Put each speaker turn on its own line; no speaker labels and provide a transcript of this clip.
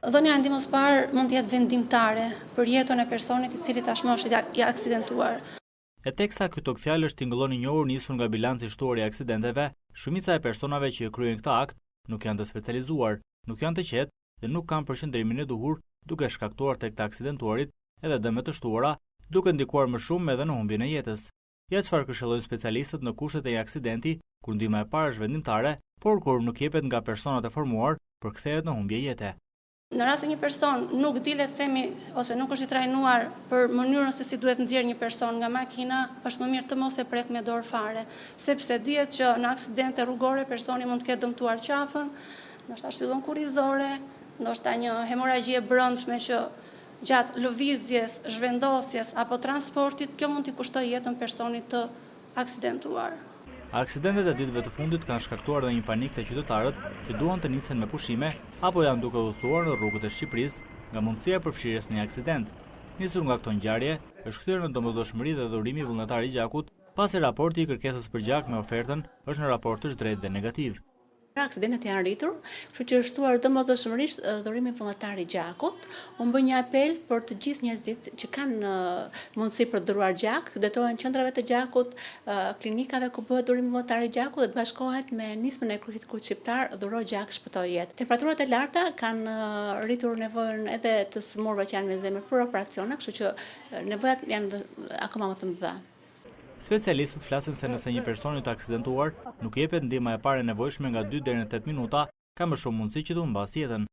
Dhënia e ndihmës parë mund të jetë vendimtare për jetën e personit i cili tashmë është i aksidentuar.
E teksa ky togfjalësh tingëllon i njohur nisur nga bilanci i shtuar i aksidenteve, shumica e personave që e kryejnë këtë akt nuk janë të specializuar, nuk janë të qetë dhe nuk kanë përqendrimin e duhur, duke shkaktuar tek të aksidentuarit edhe dëme të shtuara, duke ndikuar më shumë edhe në humbjen e jetës. Ja çfarë këshillojnë specialistët në kushtet e një aksidenti, kur ndihma e parë është vendimtare, por kur nuk jepet nga personat e formuar, përkthehet në humbje jete.
Në rast se një person nuk di le të themi ose nuk është i trajnuar për mënyrën se si duhet nxjerrë një person nga makina, është më mirë të mos e prek me dorë fare, sepse dihet që në aksidente rrugore personi mund të ketë dëmtuar qafën, ndoshta shtyllën kurrizore, ndoshta një hemorragji e brendshme që gjatë lëvizjes, zhvendosjes apo transportit, kjo mund t'i kushtojë jetën personit të aksidentuar.
Aksidentet e ditëve të fundit kanë shkaktuar edhe një panik te qytetarët që duan të nisen me pushime apo janë duke udhëtuar në rrugët e Shqipërisë nga mundësia e përfshirjes në një aksident. Nisur nga këto ngjarje, është kthyer në domosdoshmëri dhe dhurimi vullnetar i gjakut, pasi raporti i kërkesës për gjak me ofertën është në raport të zhdrejtë dhe negativ.
Aksidentet janë rritur, kështu që është shtuar domosdoshmërisht dhurimi vullnetar i gjakut. Unë bëj një apel për të gjithë njerëzit që kanë mundësi për të dhuruar gjak, të drejtohen qendrave të gjakut, klinikave ku bëhet dhurimi vullnetar i gjakut dhe të bashkohet me nismën e Kryqit të Kuq Shqiptar, dhuro gjak, shpëto jetë. Temperaturat e larta kanë rritur nevojën edhe të sëmurëve që janë me zemër për operacione, kështu që nevojat janë akoma më të mëdha.
Specialistët flasin se nëse një personi të aksidentuar nuk i jepet ndihma e parë e nevojshme nga dy deri në tetë minuta, ka më shumë mundësi që të humbasë jetën.